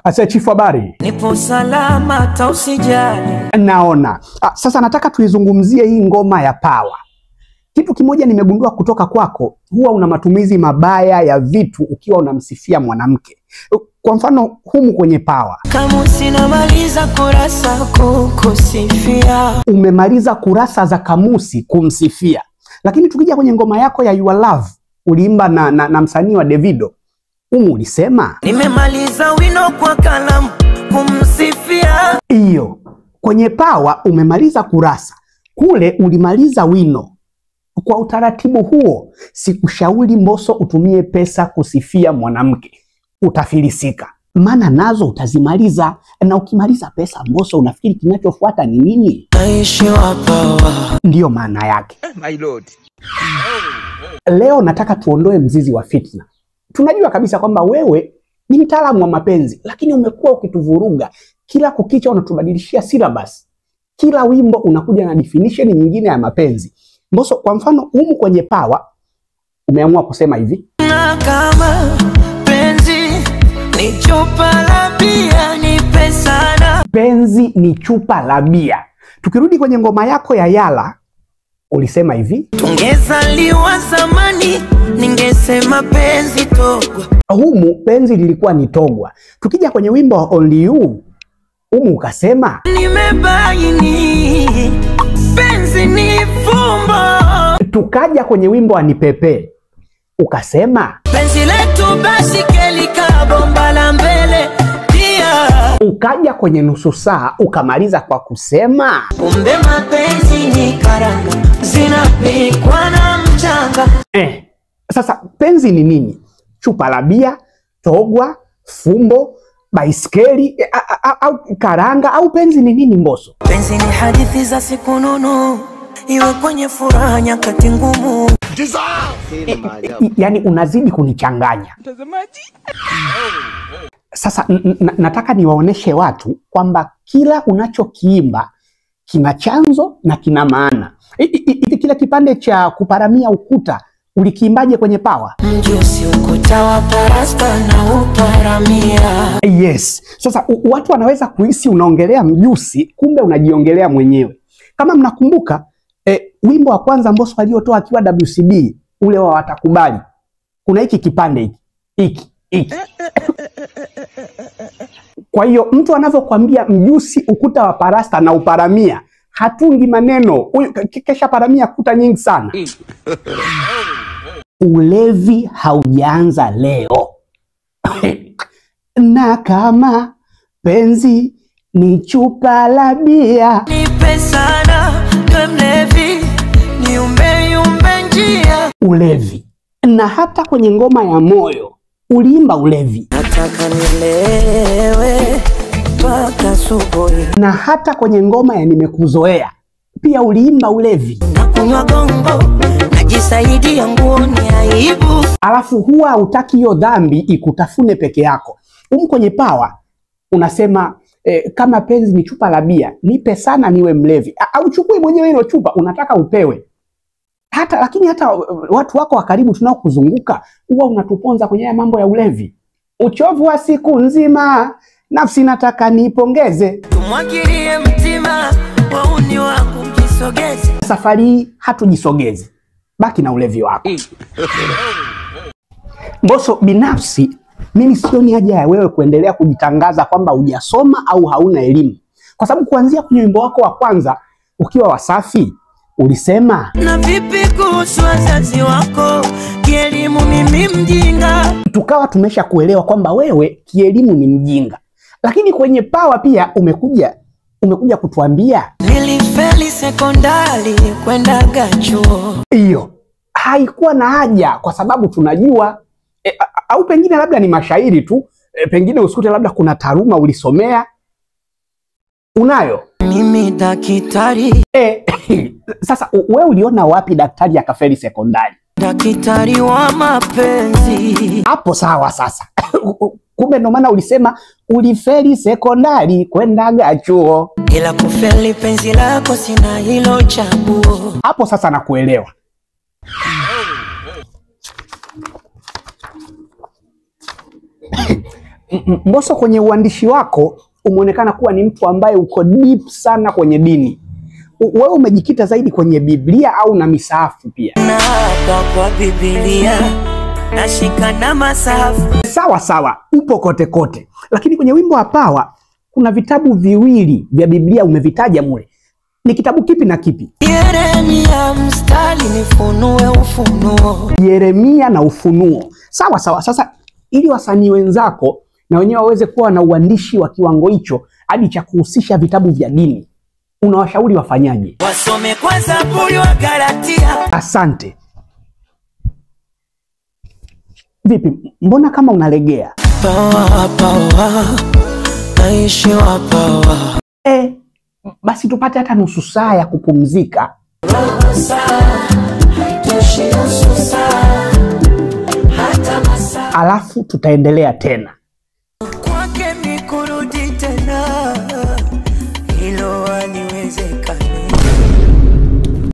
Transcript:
Ase chifu, habari? Nipo salama, hata usijali. Naona. Sasa nataka tuizungumzie hii ngoma ya Power. Kitu kimoja nimegundua kutoka kwako, huwa una matumizi mabaya ya vitu ukiwa unamsifia mwanamke. Kwa mfano humu kwenye Power. Kamusi namaliza kurasa kukusifia. Umemaliza kurasa za kamusi kumsifia. Lakini tukija kwenye ngoma yako ya Your Love, uliimba na msanii wa Davido. Humu ulisema nimemaliza wino kwa kalamu kumsifia. Iyo, kwenye Power umemaliza kurasa, kule ulimaliza wino. Kwa utaratibu huo, sikushauri Mbosso utumie pesa kusifia mwanamke. Utafilisika. Maana nazo utazimaliza, na ukimaliza pesa Mbosso unafikiri kinachofuata ni nini? Naishi wa Power. Ndiyo maana yake. My lord. Leo nataka tuondoe mzizi wa fitna. Tunajua kabisa kwamba wewe ni mtaalamu wa mapenzi, lakini umekuwa ukituvuruga. Kila kukicha unatubadilishia syllabus. Kila wimbo unakuja na definition nyingine ya mapenzi. Mbosso, kwa mfano humu kwenye Power umeamua kusema hivi: na kama penzi ni chupa la bia, nipe sana. Penzi ni chupa la bia. Tukirudi kwenye ngoma yako ya Yala ulisema hivi: tungezaliwa zamani ningesema penzi togwa. Humu penzi lilikuwa ni togwa. Tukija kwenye wimbo wa Only You, humu ukasema nimebaini penzi ni fumbo. Tukaja kwenye wimbo wa Nipepe ukasema penzi letu basi kelika bomba la mbele pia. Ukaja kwenye nusu saa ukamaliza kwa kusema kumbe mapenzi ni karanga zinapikwa na mchanga. Sasa penzi ni nini? Chupa la bia, togwa, fumbo, baiskeli au karanga, au penzi ni nini Mbosso? Penzi ni hadithi za siku nono, iwe kwenye furaha nyakati ngumu. Yani unazidi kunichanganya. Mtazamaji. Sasa nataka niwaoneshe watu kwamba kila unachokiimba kina chanzo na kina maana. Kila kipande cha kuparamia ukuta ulikiimbaje kwenye Power? Mjusi ukuta wa parasta na uparamia. Yes. Sasa watu wanaweza kuhisi unaongelea mjusi, kumbe unajiongelea mwenyewe. Kama mnakumbuka wimbo wa kwanza Mbosso aliotoa akiwa WCB, ule wa Watakubali, kuna hiki kipande hiki hiki. Kwa hiyo mtu anavyokuambia mjusi ukuta wa parasta na uparamia, hatungi maneno. Huyu kesha paramia kuta nyingi sana. Ulevi haujaanza leo. Na kama penzi ni chupa la bia, nipe sana niwe mlevi, niumbe yumbe njia. Ulevi. Na hata kwenye ngoma ya Moyo uliimba ulevi. Nataka nilewe mpaka asubuhi. Na hata kwenye ngoma ya Nimekuzoea pia uliimba ulevi. Nakunywa gongo, najisaidia nguo ni aibu. Alafu huwa hutaki hiyo dhambi ikutafune peke yako. Humu kwenye Power unasema kama penzi ni chupa la bia, nipe sana niwe mlevi. Au chukue mwenyewe hilo chupa, unataka upewe. Hata lakini hata watu wako wa karibu tunaokuzunguka huwa unatuponza kwenye haya mambo ya ulevi. Uchovu wa siku nzima, nafsi nataka niipongeze. Tumwagilie mtima wauni wangu mjisogeze. Safari hatujisogezi. Baki na ulevi wako. Mbosso, binafsi mimi sioni haja ya wewe kuendelea kujitangaza kwamba hujasoma au hauna elimu. Kwa sababu kuanzia kwenye wimbo wako wa kwanza ukiwa Wasafi ulisema na vipi kuhusu wazazi wako, kielimu mimi mjinga. Tukawa tumesha kuelewa kwamba wewe kielimu ni mjinga. Lakini kwenye Power pia umekuja kutuambia nilifeli sekondari kwenda chuo. Hiyo haikuwa na haja kwa sababu tunajua au pengine labda ni mashairi tu, pengine usikute labda kuna taaluma ulisomea unayo. Mimi daktari. Sasa wewe uliona wapi daktari akafeli sekondari? Daktari wa mapenzi. Hapo sawa sasa. Kumbe ndo maana ulisema ulifeli sekondari kwenda chuo. Ila kufeli penzi lako sina hilo chaguo. Hapo sasa nakuelewa. Mbosso, kwenye uandishi wako umeonekana kuwa ni mtu ambaye uko deep sana kwenye dini. Wewe umejikita zaidi kwenye Biblia au na misaafu pia? Na hapa kwa Biblia nashika na masafu. Sawa sawa, upo kote kote, lakini kwenye wimbo wa Pawa kuna vitabu viwili vya Biblia umevitaja mule. Ni kitabu kipi na kipi? Yeremia mstari nifunue ufunuo. Yeremia na Ufunuo. Sawa sawa. Sasa ili wasanii wenzako na wenyewe waweze kuwa na uandishi wa kiwango hicho hadi cha kuhusisha vitabu vya dini, unawashauri wafanyaje? Wasome kwa Zaburi wa Galatia. Asante. Vipi, mbona kama unalegea? Pawa pawa, naishi wa pawa. Basi tupate hata nusu saa ya kupumzika. Robo saa, haitoshi nusu saa, hata masaa. Alafu tutaendelea tena. Kwake mikurudi.